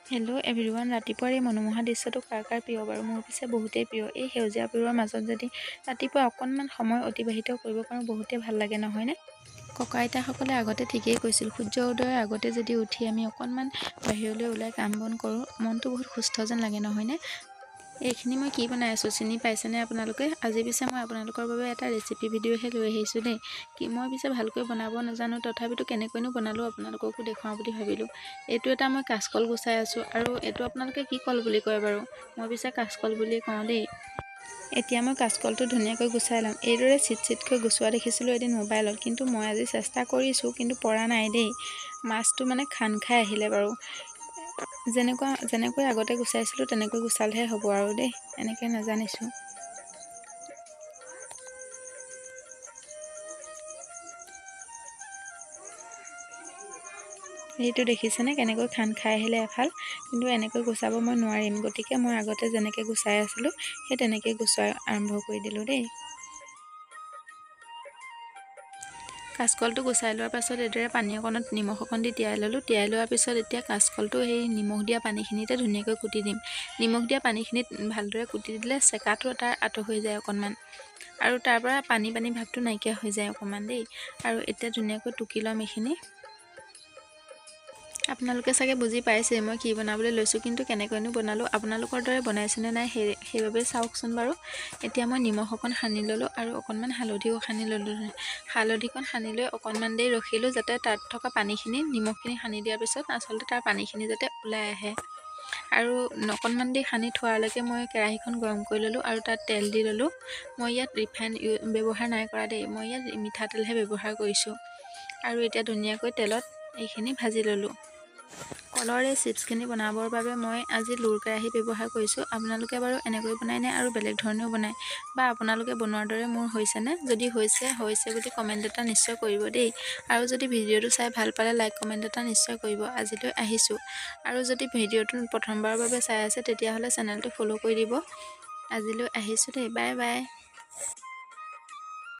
Hello' everyone, ৰাতিপুৱাৰ এই মনোমোহা দৃশ্যটো কাৰ কাৰ প্ৰিয় বাৰু? মোৰ পিছে বহুতেই প্ৰিয়। এই সেউজীয়াবোৰৰ মাজত যদি ৰাতিপুৱা অকণমান সময় অতিবাহিত কৰিব পাৰোঁ, বহুতেই ভাল লাগে, নহয়নে? ককা আইতাসকলে আগতে ঠিকেই কৈছিল, সূৰ্য উদয়ৰ আগতে যদি উঠি আমি অকণমান বাহিৰলৈ ওলাই কাম বন কৰোঁ, মনটো বহুত সুস্থ যেন লাগে, নহয়নে? এইখিনি মই কি বনাই আছোঁ চিনি পাইছেনে আপোনালোকে? আজি পিছে মই আপোনালোকৰ বাবে এটা ৰেচিপি ভিডিঅ'হে লৈ আহিছোঁ দেই। কি মই পিছে ভালকৈ বনাব নাজানো, তথাপিতো কেনেকৈনো বনালোঁ আপোনালোককো দেখুৱাওঁ বুলি ভাবিলোঁ। এইটো এটা মই কাচকল গুচাই আছোঁ, আৰু এইটো আপোনালোকে কি কল বুলি কয় বাৰু? মই পিছে কাচকল বুলি কওঁ দেই। এতিয়া মই কাচকলটো ধুনীয়াকৈ গুচাই ল'ম। এইদৰে চিট চিটকৈ গুচোৱা দেখিছিলোঁ এদিন মোবাইলত, কিন্তু মই আজি চেষ্টা কৰিছোঁ, কিন্তু পৰা নাই দেই। মাছটো মানে খান খাই আহিলে বাৰু। যেনেকৈ আগতে গুচাইছিলোঁ তেনেকৈ গুচালেহে হ'ব আৰু দেই, এনেকৈ নাজানিছোঁ। এইটো দেখিছেনে কেনেকৈ খান খাই আহিলে এফাল, কিন্তু এনেকৈ গুচাব মই নোৱাৰিম, গতিকে মই আগতে যেনেকৈ গুচাই আছিলোঁ সেই তেনেকৈ গুচোৱা আৰম্ভ কৰি দিলোঁ দেই। কাচকলটো গুচাই লোৱাৰ পাছত এইদৰে পানী অকণত নিমখ অকণ দি তিয়াই ল'লোঁ। তিয়াই লোৱাৰ পিছত এতিয়া কাচকলটো সেই নিমখ দিয়া পানীখিনিতে ধুনীয়াকৈ কুটি দিম। নিমখ দিয়া পানীখিনিত ভালদৰে কুটি দিলে চেকাটো তাৰ আঁতৰ হৈ যায় অকণমান, আৰু তাৰ পৰা পানী পানী ভাৱটো নাইকিয়া হৈ যায় অকণমান দেই। আৰু এতিয়া ধুনীয়াকৈ টুকি ল'ম এইখিনি। আপোনালোকে চাগে বুজি পাইছে মই কি বনাবলৈ লৈছোঁ, কিন্তু কেনেকৈনো বনালোঁ, আপোনালোকৰ দৰে বনাইছোঁনে নাই সেইবাবে চাওকচোন বাৰু। এতিয়া মই নিমখ অকণ সানি ল'লোঁ আৰু অকণমান হালধিও সানি ল'লোঁ। হালধিকণ সানি লৈ অকণমান দেৰি ৰখিলোঁ, যাতে তাত থকা পানীখিনি, নিমখখিনি সানি দিয়াৰ পিছত আচলতে তাৰ পানীখিনি যাতে ওলাই আহে। আৰু অকণমান দেৰি সানি থোৱালৈকে মই কেৰাহীখন গৰম কৰি ল'লোঁ আৰু তাত তেল দি ল'লোঁ। মই ইয়াত ৰিফাইন ব্যৱহাৰ নাই কৰা দেই, মই ইয়াত মিঠাতেলহে ব্যৱহাৰ কৰিছোঁ। আৰু এতিয়া ধুনীয়াকৈ তেলত এইখিনি ভাজি ল'লোঁ। কলৰ এই চিপছখিনি বনাবৰ বাবে মই আজি লোৰ কেৰাহী ব্যৱহাৰ কৰিছোঁ। আপোনালোকে বাৰু এনেকৈ বনায়নে আৰু বেলেগ ধৰণেও বনায়, বা আপোনালোকে বনোৱাৰ দৰে মোৰ হৈছেনে? যদি হৈছে হৈছে বুলি কমেণ্ট এটা নিশ্চয় কৰিব দেই। আৰু যদি ভিডিঅ'টো চাই ভাল পালে লাইক কমেণ্ট এটা নিশ্চয় কৰিব। আজিলৈ আহিছোঁ, আৰু যদি ভিডিঅ'টো প্ৰথমবাৰৰ বাবে চাই আছে তেতিয়াহ'লে চেনেলটো ফ'ল' কৰি দিব। আজিলৈ আহিছোঁ দেই, বাই বাই।